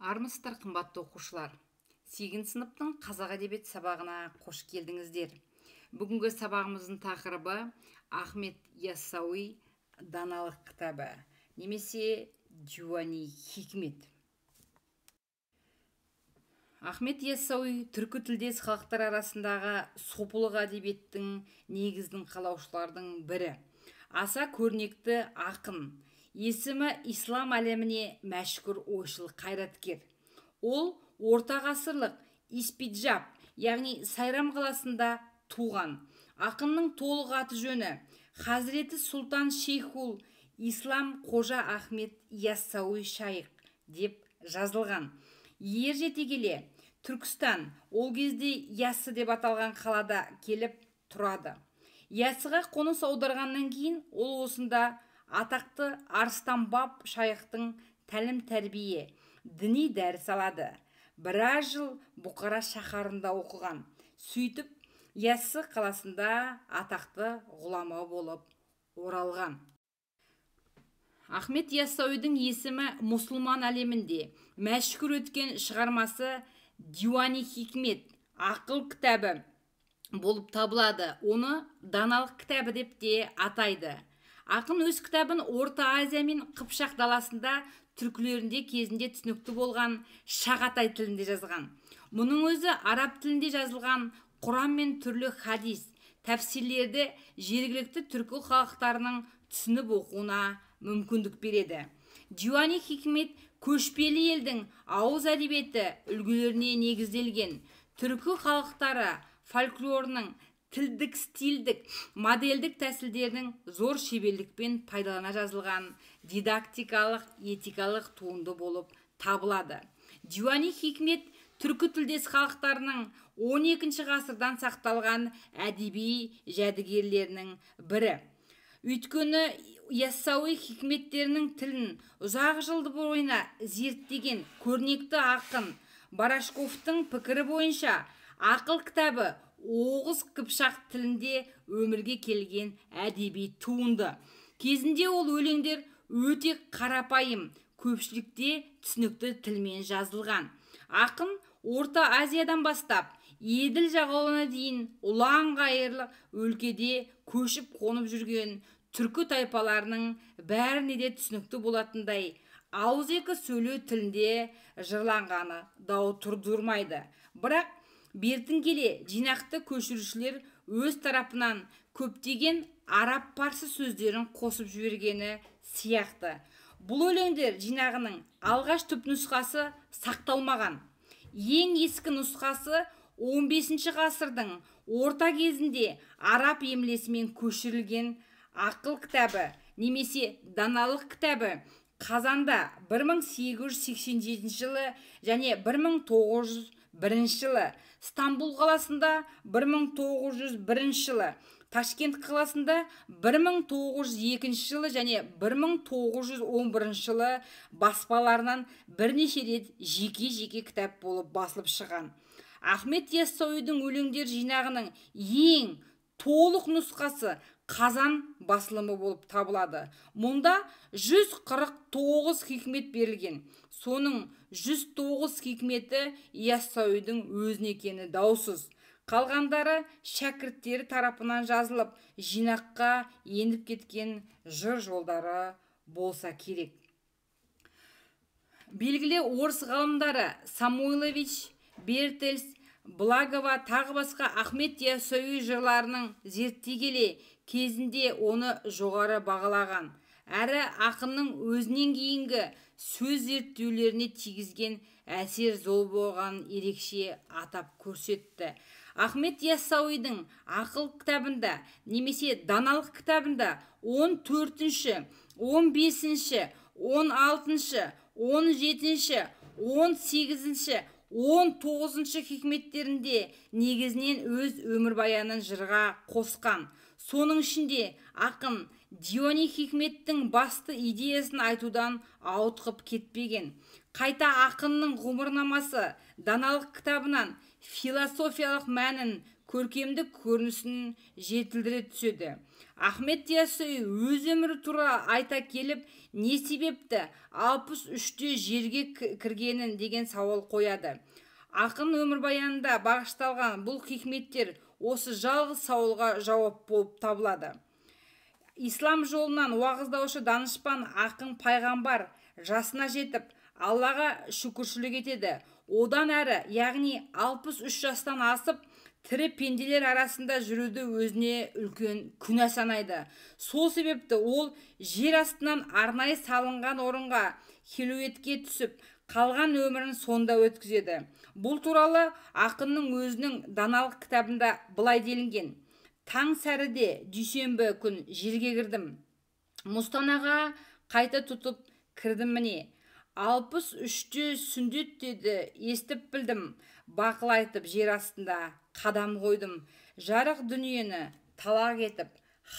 Армысыздар, қымбатты оқушылар! 8 сыныптың қазақ әдебиет сабағына қош келдіңіздер. Бүгінгі сабағымыздың тақырыбы Ахмет Яссауи даналық кітабы немесе Диуани Хикмет. Ахмет Яссауи түркі тілдес халықтар арасындағы сопылық әдебиеттің негізін қалаушылардың бірі. Аса көрнекті ақын, есімі ислам әлеміне мәшһүр ойшыл қайраткер. Ол орта ғасырлық Испиджаб, яғни Сайрам қаласында туған. Ақынның толық аты жөні Хазіреті Сұлтан Шейхул Ислам Қожа Ахмет Яссауи Шайх деп жазылған. Ер жете келе Түркістан, ол кезде Яссы деп аталған қалада келіп тұрады. Яссыға қоныс аударғаннан кейін ол осында атақты Арыстанбаб шайхтың тәлім-тәрбие, діни дәріс алады. Біраз жыл Бұқара шаһарында оқыған. Сөйтіп Яссы қаласында атақты ғұлама болып оралған. Ахмет Яссауидің есімі мұсылман әлемінде мәшһүр өткен шығармасы Диуани Хикмет, ақыл кітабы болып табылады. Оны даналық кітабы деп те атайды. Ақын өз кітабын Орта Азия мен Қыпшақ даласында түркілерінде кезінде түсінікті болған шағатай тілінде жазған. Мұның өзі араб тілінде жазылған Құран мен түрлі хадис, тәфсирлерді жергілікті түркі халықтарының түсініп оқуына мүмкіндік береді. Диуани Хикмет көшпелі елдің ауыз әдебиеті үлгілеріне негізделген түркі халықтары фольклорының тілдік, стильдік, модельдік тәсілдерінің зор шеберлікпен пайдалана жазылған дидактикалық, этикалық туынды болып табылады. Диуани Хикмет түркі тілдес халықтарының 12 ғасырдан сақталған әдеби жәдігерлерінің бірі. Өйткені Яссауи хикметтерінің тілін ұзақ жыл бойына зерттеген көрнекті ақын Барашковтың пікірі бойынша ақыл кітабы оғыз қыпшақ тілінде өмірге келген әдеби туынды. Кезінде ол өлеңдер өте қарапайым, көпшілікте түсінікті тілмен жазылған. Ақын Орта Азиядан бастап Еділ жағалауына дейін ұлан-ғайырлы өлкеде көшіп қонып жүрген түркі тайпаларының бәріне де түсінікті болатындай ауызекі сөйлеу тілінде жырланғаны дау тұрдырмайды. Бірақ бертін келе жинақты көшірушілер өз тарапынан көптеген араб-парсы сөздерін қосып жібергені сияқты. Бұл өлеңдер жинағының алғаш түпнұсқасы сақталмаған. Ең ескі нұсқасы 15 ғасырдың орта кезінде араб емлесімен көшірілген ақыл кітабы немесе даналық кітабы Қазанда 1887 жылы және 1901 жылы, Стамбул қаласында 1901 жылы, Ташкент қаласында 1902 жылы және 1911 жылы баспаларынан бірнеше рет жеке-жеке кітап болып басылып шығған. Ахмет Яссауидің өлеңдер жинағының ең толық нұсқасы Қазан басылымы болып табылады. Мұнда 149 хикмет берілген. Соның 109 хикметі Яссауидің өзіне екені даусыз. Қалғандары шәкірттері тарапынан жазылып, жинаққа еніп кеткен жыр жолдары болса керек. Белгілі орыс ғалымдары Самойлович, Бертельс, Благова тағы басқа Ахмет Яссауи жырларының зерттей келе кезінде оны жоғары бағалаған. Әрі ақынның өзінен кейінгі сөз зерттеулеріне тигізген әсер зор болғанын ерекше атап көрсетті. Ахмет Яссауидің ақыл кітабында немесе даналық кітабында 14-ші, 15-ші, 16-шы, 17-ші, 18-ші, 19-шы хикметтерінде негізінен өз өмірбаянын жырға қосқан. Соның ішінде ақын Диуани Хикметтің басты идеясын айтудан ауытқып кетпеген. Қайта ақынның ғұмырнамасы даналық кітабынан философиялық мәнін көркемдік көрінісін жетілдіре түседі. Ахмет Яссауи өз өмірі туралы айта келіп, не себепті 63-те жерге кіргенін деген сауал қояды. Ақын өмірбаянында бағышталған бұл хикметтер осы жалғыз сауалға жауап болып табылады. Ислам жолынан уағыздаушы данышпан ақын пайғамбар жасына жетіп, Аллаға шүкіршілік етеді. Одан әрі, яғни 63 жастан асып, тірі пенделер арасында жүруді өзіне үлкен күнә санайды. Сол себепті ол жер астынан арнайы салынған орынға хилуетке түсіп, қалған өмірін сонда өткізеді. Бұл туралы ақынның өзінің даналық кітабында былай делінген: Таң сәріде дүйсенбі күн жерге кірдім. Мұстанаға қайта тұтып кірдім міне. 63-те сүндет деді, естіп білдім. Бақылайтып жер астында қадам қойдым. Жарық дүниені талақ етіп,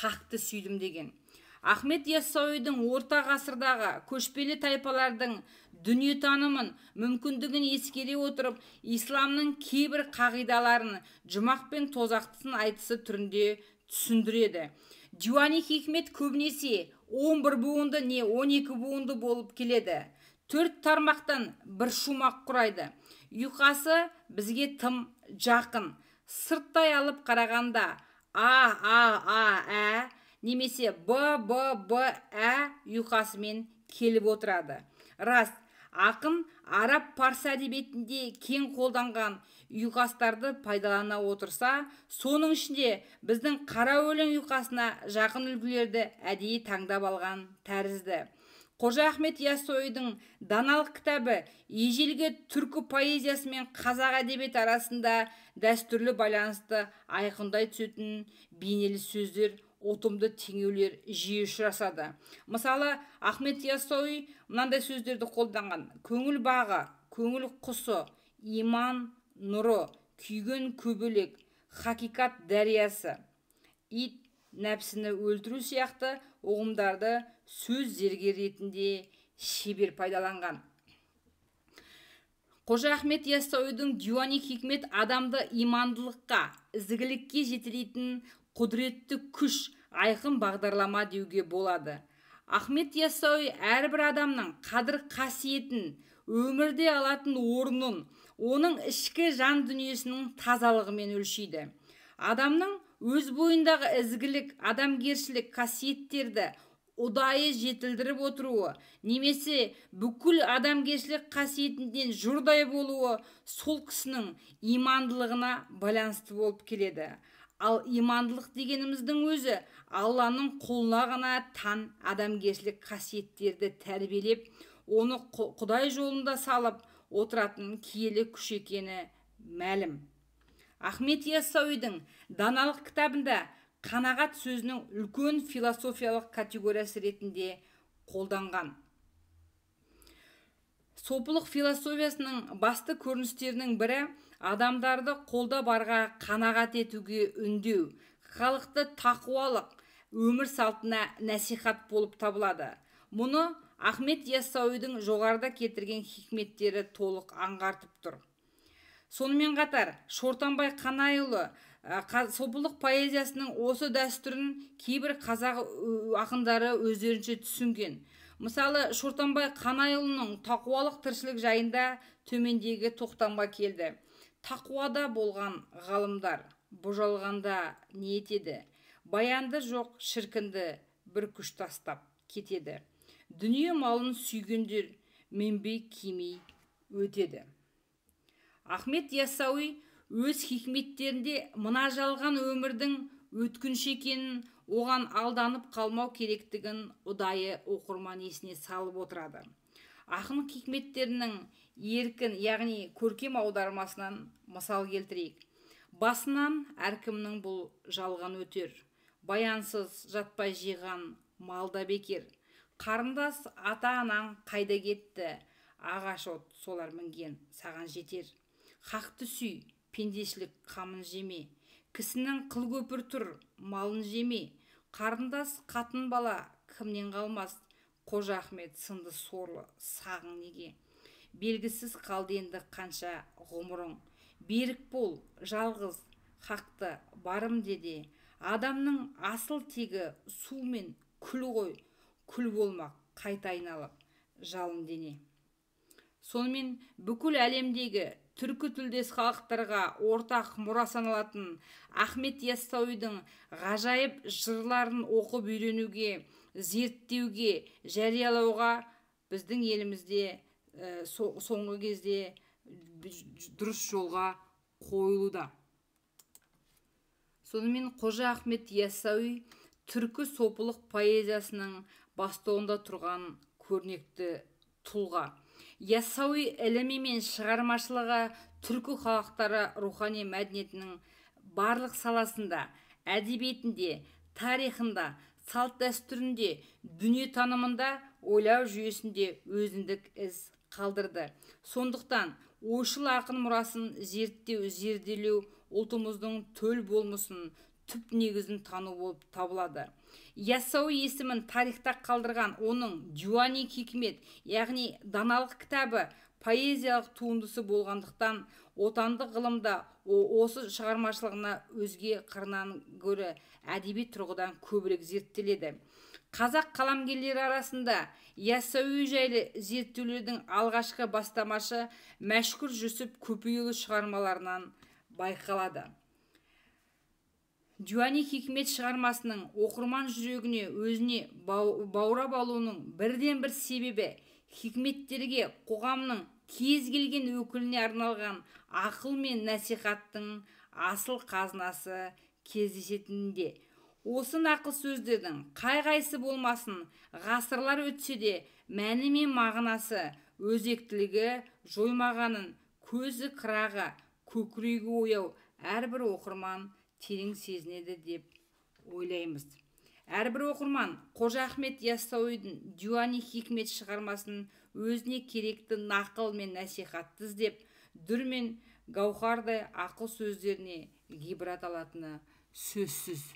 хақты сүйдім деген. Ахмет Яссауидің орта ғасырдағы көшпелі тайпалардың дүниетанымын мүмкіндігін ескере отырып, исламның кейбір қағидаларын жұмақ пен тозақтысын айтысы түрінде түсіндіреді. Диуани хикмет көбінесе 11 буынды не 12 буынды болып келеді. 4 тармақтан бір шумақ құрайды. Ұйқасы бізге тым жақын. Сырттай алып қарағанда А, А, А, Ә немесе Б, Б, Б, Ә ұйқасымен келіп отырады. Рас, ақын араб парсы әдебиетінде кең қолданған ұйқастарды пайдалана отырса, соның ішінде біздің қара өлең ұйқасына жақын үлгілерді әдейі таңдап алған тәрізді. Қожа Ахмет Яссауидің даналық кітабы ежелгі түркі поэзиясы мен қазақ әдебиеті арасында дәстүрлі байланысты айқындай түсетін бейнелі сөздер, ұтымды теңеулер жиі ұшырасады. Мысалы, Ахмет Яссауи мынандай сөздерді қолданған: көңіл бағы, көңіл құсы, иман нұры, күйген көбелек, хақиқат дариясы, ит нәпсіні өлтіру сияқты ұғымдарды сөз зергер ретінде шебер пайдаланған. Қожа Ахмет Яссауидің диуани хикмет адамды имандылыққа, ізгілікке жетелейтін құдіретті күш, айқын бағдарлама деуге болады. Ахмет Яссауи әрбір адамның қадір қасиетін, өмірде алатын орнын, оның ішкі жан дүниесінің тазалығымен өлшейді. Адамның өз бойындағы ізгілік, адамгершілік қасиеттерді ұдайы жетілдіріп отыруы, немесе бүкіл адамгершілік қасиетінен жұрдай болуы сол кісінің имандылығына байланысты болып келеді. Ал имандылық дегеніміздің өзі Алланың құлына ғана тән адамгершілік қасиеттерді тәрбиелеп, оны Құдай жолында салып отыратын киелі күш екені мәлім. Ахмет Яссауидің даналық кітабында қанағат сөзінің үлкен философиялық категориясы ретінде қолданған. Сопылық философиясының басты көріністерінің бірі адамдарды қолда барға қанағат етуге үндеу, халықты тақуалық өмір салтына насихат болып табылады. Мұны Ахмет Яссауидің жоғарыда кетірген хикметтері толық аңғартып тұр. Сонымен қатар, Шортанбай Қанайұлы сопылық поэзиясының осы дәстүрін кейбір қазақ ақындары өздерінше түсінген. Мысалы, Шортанбай Қанайұлының тақуалық тіршілік жайында төмендегі тоқтамға келді. Тақуада болған ғалымдар бұ жалғанда не етеді? Баянды жоқ шіркінді бір күш тастап кетеді. Дүние малын сүйгендер менбей кимей өтеді. Ахмет Яссауи өз хикметтерінде мына жалған өмірдің өткінші екенін, оған алданып қалмау керектігін ұдайы оқырман есіне салып отырады. Ақын хикметтерінің еркін, яғни көркем аудармасынан мысал келтірейік. Басынан әркімнің бұл жалған өтер, баянсыз жатпай жиған мал да бекер. Қарындас ата-анаң қайда кетті, ағаш от солар мінген саған жетер. Хақты сүй, пендешілік қамын жеме, кісінің қыл көпір тұр, малын жеме. Қарындас қатын бала кімнен қалмас, Қожа Ахмет сынды сорлы сағың неге? Белгісіз қалды енді қанша ғұмырың. Берік бол, жалғыз, хақты барым деде. Адамның асыл тегі су мен күл ғой, күл болмақ қайта айналып жалын дене. Сонымен бүкіл әлемдегі түркі тілдес халықтарға ортақ мұра саналатын Ахмет Яссауидің ғажайып жырларын оқып үйренуге, зерттеуге, жариялауға біздің елімізде соңғы кезде дұрыс жолға қойылуда. Сонымен Қожа Ахмет Яссауи түркі сопылық поэзиясының бастауында тұрған көрнекті тұлға. Яссауи ілімі мен шығармашылығы түркі халықтары рухани мәдениетінің барлық саласында, әдебиетінде, тарихында, салт дәстүрінде, дүниетанымында, ойлау жүйесінде өзіндік із қалдырды. Сондықтан ойшыл ақын мұрасын зерттеу, зерделеу ұлтымыздың төл болмысын, түп негізін тану болып табылады. Яссауи есімін тарихта қалдырған оның Диуани Хикмет, яғни даналық кітабы поэзиялық туындысы болғандықтан, отандық ғылымда осы шығармашылығына өзге қырынан гөрі әдеби тұрғыдан көбірек зерттеледі. Қазақ қаламгерлері арасында Яссауи жайлы зерттеулердің алғашқы бастамашы Мәшһүр Жүсіп Көпейұлы шығармаларынан байқалады. Диуани Хикмет шығармасының оқырман жүрегіне өзіне баурап алуының бірден бір себебі хикметтерге қоғамның кез келген өкіліне арналған ақыл мен насихаттың асыл қазынасы кездесетінінде. Осы нақыл сөздердің қай-қайсы болмасын ғасырлар өтсе де мәні мен мағынасы, өзектілігі жоймағанын көзі қырағы, көкірегі ояу әрбір оқырман терең сезінеді деп ойлаймыз. Әрбір оқырман Қожа Ахмет Яссауидің Диуани Хикмет шығармасын өзіне керекті нақыл мен насихатты іздеп, дүр мен гауһардай ақыл сөздеріне ғибрат алатыны сөзсіз.